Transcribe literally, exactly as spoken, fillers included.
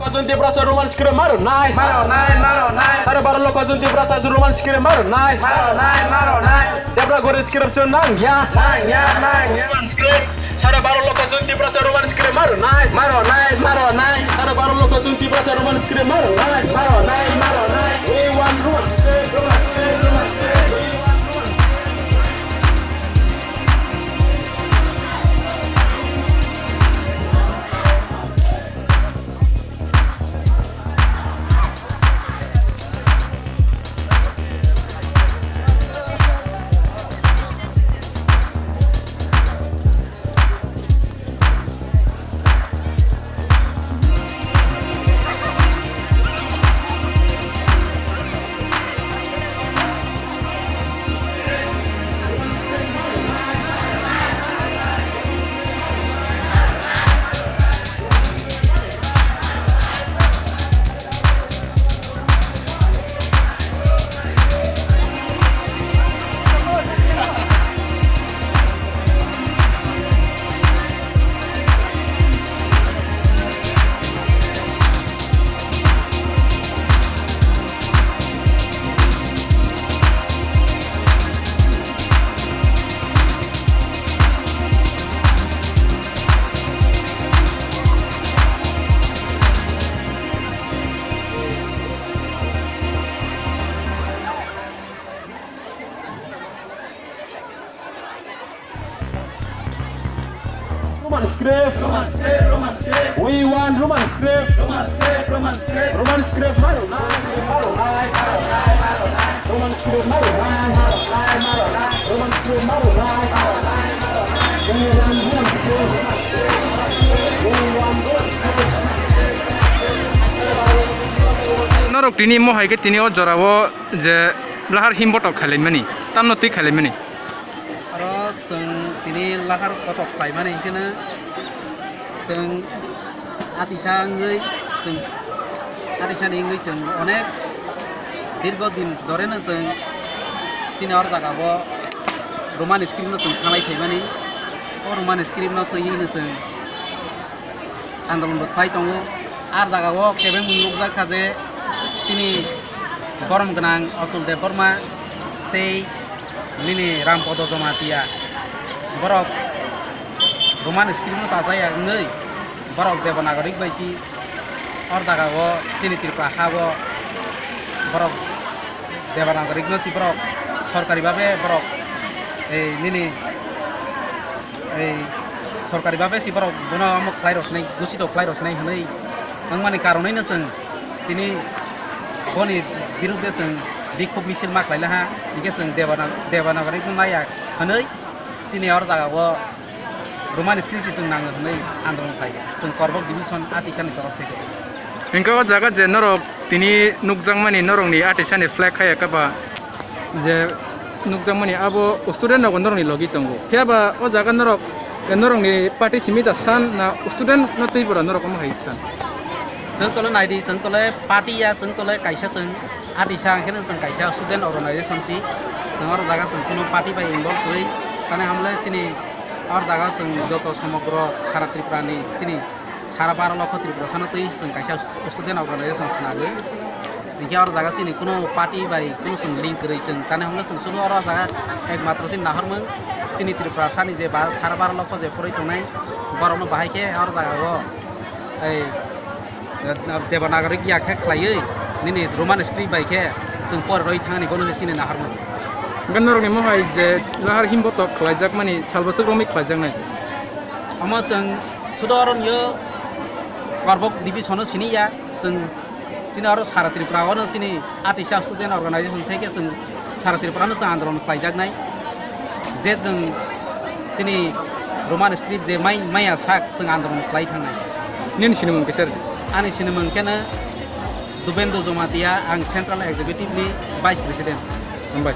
Lokho chwng Tiprasa Roman script maro nai. Maro nai, maro nai. Sare baro lokho chwng Tiprasa Roman script maro nai. Maro nai, maro nai. Devanagari script chwng nang ya. Nang ya, nang ya. Roman script. Sare baro lokho chwng Tiprasa Roman script maro nai. Maro nai, maro nai. Sare baro lokho chwng Tiprasa Roman script maro nai. Maro nai, maro nai. We want Roman script, Roman script, Roman script. We want Roman script. Roman script. Roman script, Roman script. We want Roman script. Roman script, Roman script. Roman script, maro nai, maro nai, maro nai, maro nai. Roman script, maro nai, maro nai, maro nai. Roman script, maro nai, maro nai, maro nai. We want Roman script. We want Roman script. Norok tini mohai khe tini o jora o je lahar himbotok khailaimani, tamno twi khailaimani. Oro chwng tini lahar kotok khlaimani hwnkhe no chwng atisa wngwi chwng atisani wngwi chwng onek dirgo din doreno chwng chini or jagao Roman script no chwng sanai phaimani. O Roman script no twiwi no chwng andolon bo khlai tongo. Ar jagao kebengmung nukjak kha je chini borom gwnang Atul Debbarma tei nini Rampodo Jamatia borok Roman script no chajaya wngwi borok Devanagari bai si or jagao chini Tripura hao borok Devanagari no si borok sorkari babe borok ei nini ei sorkari babe si borok bono omo khlai rw sinai, dusito khlai rw sinai hwnwi wngmani karonwi no chwng tini boni birudde chwng bikhub misil ma khlai laha, hinkhe chwng Devana-, Devanagari no naiya hwnwi chini or jagao Roman script se chwng nango hwnwi andolon khlai chwng Korbok division atisani torof theke. Hinkhe o jaga je norok tini nukjakmani norokni atisani flag khaiya khe ba je nukjakmani abo student rok norokni logi tongo. Phiya ba o jaga norok, norokni party simi da san na student no twi bora norok omo hai san? Chwng tole naidi, chwng tole party ya, chwng tole kaisa chwng atisa hwnkhe no chwng kaisa student organization si. Chwng oro jaga chwng kuno party bai involve kwrwi. Tani hamle chini or jaga chwng joto somogro sara Tripura ni chini sara baro lokho Tripura sano twi chwng kaisa student organization swnagwi. Hinkhe oro jaga chini kuno party bai kuno chwng link kwrwi chwng tani hwnle chwng sudu oro jaga ekmatro chini nahormung chini Tripura sani je ba sara baro lokho je poroi tongnai borokno bahai khe oro jaga o ei Devanagari ya khe khlaiwi nini Roman script bai khe chwng poroi thangni bono se chini nahormung. Hwnkhe norokni mohai je lahar himbotok khlaijakmani salbaswk romwi khlaijaknai? Omo chwng sudo oro nio Korbok division o sini ya, chwng chini oro sara Tripura o no chini atisa student organization theke chwng sara Tripura no chwng andolon khlaijaknai. Je chwng chini Roman script je mai, maya sak chwng andolon khlai thangnai. Nini sinimung kisa rw di. Ani sinimung khe no Dubendra Jamatia, ang Central Executive ni Vice President. Hambai.